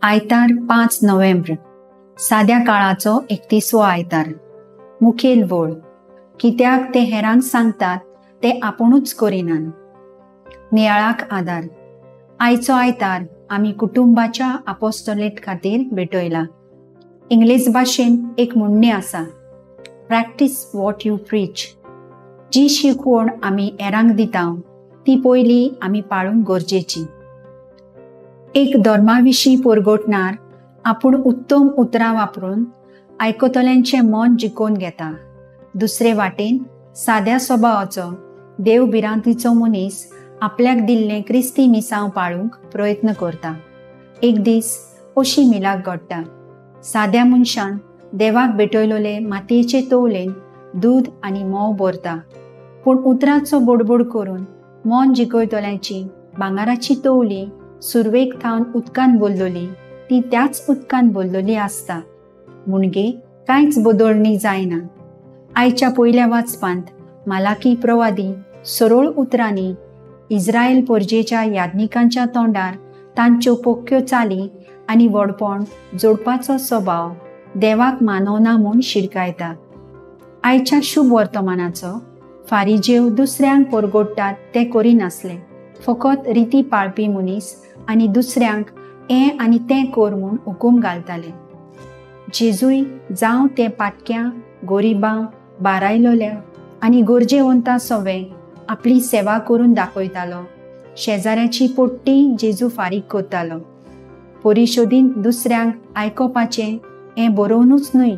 आयतार 5 नोव्हेंब्र, साद्या काळाचो 31वो आयतार. मुखेल वळ, कित्याक ते हेरांक सांगतात ते आपुणूच करिनात. नियाळाक आदार. आयचो आयतार आमी कुटुंबाच्या आपोस्टोलेट खातीर भेटयला. इंग्लीश भाशेन एक म्हणणें आसा, प्रॅक्टीस what you preach. जी शिकवण आमी हेरांक दिता ती पयली आमी पाळूंक गरजेची. एक धर्मा विशीं परगटणार आपूण उत्तम उतरां वापरून आयकतल्यांचें मन जिखोवन घेता. दुसरे वाटेन साद्या स्वभावाचो देव भिरांतीचो मनीस आपल्याक दिल्लें क्रिस्ती मिसांव पाळूंक प्रयत्न करता. एक दीस अशी मिलाक घडटा. साद्या मनशान देवाक भेटयलोले मातयेचे तवलेन दूद आनी म्होंव भरता, पूण उतराचो बोडबोड करून मन जिखयतल्यांची भांगराची तवली सुरवेक थावन उदकान भरलोली ती त्याच उदकान भरलोली आसता, म्हणजे कांयच बदलणी जायना. आयच्या पयल्या वाचपांत मालाकी प्रवादी सरळ उतरांनी इस्रायल परजेच्या याज्ञिकांच्या तोंडार तांच्यो पोक्यो चाली आनी व्हडपण जोडपाचो स्वभाव देवाक मानवना म्हूण शिरकायता. आयच्या शुभ वर्तमानाचो फारिजेव दुसऱ्यांक परगोडटात ते करिनासले, फकत रिती पाळपी मनीस आनी दुसऱ्यांक हें आनी तें कर म्हूण हुकूम घालताले. जेजूय जावं ते पाटक्यां, गोरिबां, बारायलोल्या आनी गरजेवंतां सवे आपली सेवा करून दाखयतालो. शेजाऱ्याची पोट्टी जेजू फारीक करतालो. परिशोदीन दुसऱ्यांक आयकोपाचें हें बरोवनूच न्हय,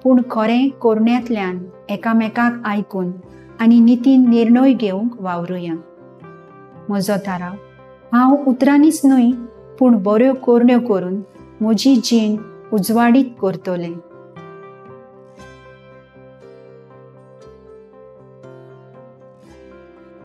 पूण खरें कोरण्यांतल्यान एकामेकाक आयकून आनी नितीन निर्णय घेवंक वावरुया. म्हजो थाराव, हांव उतरांनीच न्हय पूण बऱ्यो करण्यो करून म्हजी जीण उजवाडीत करतलें.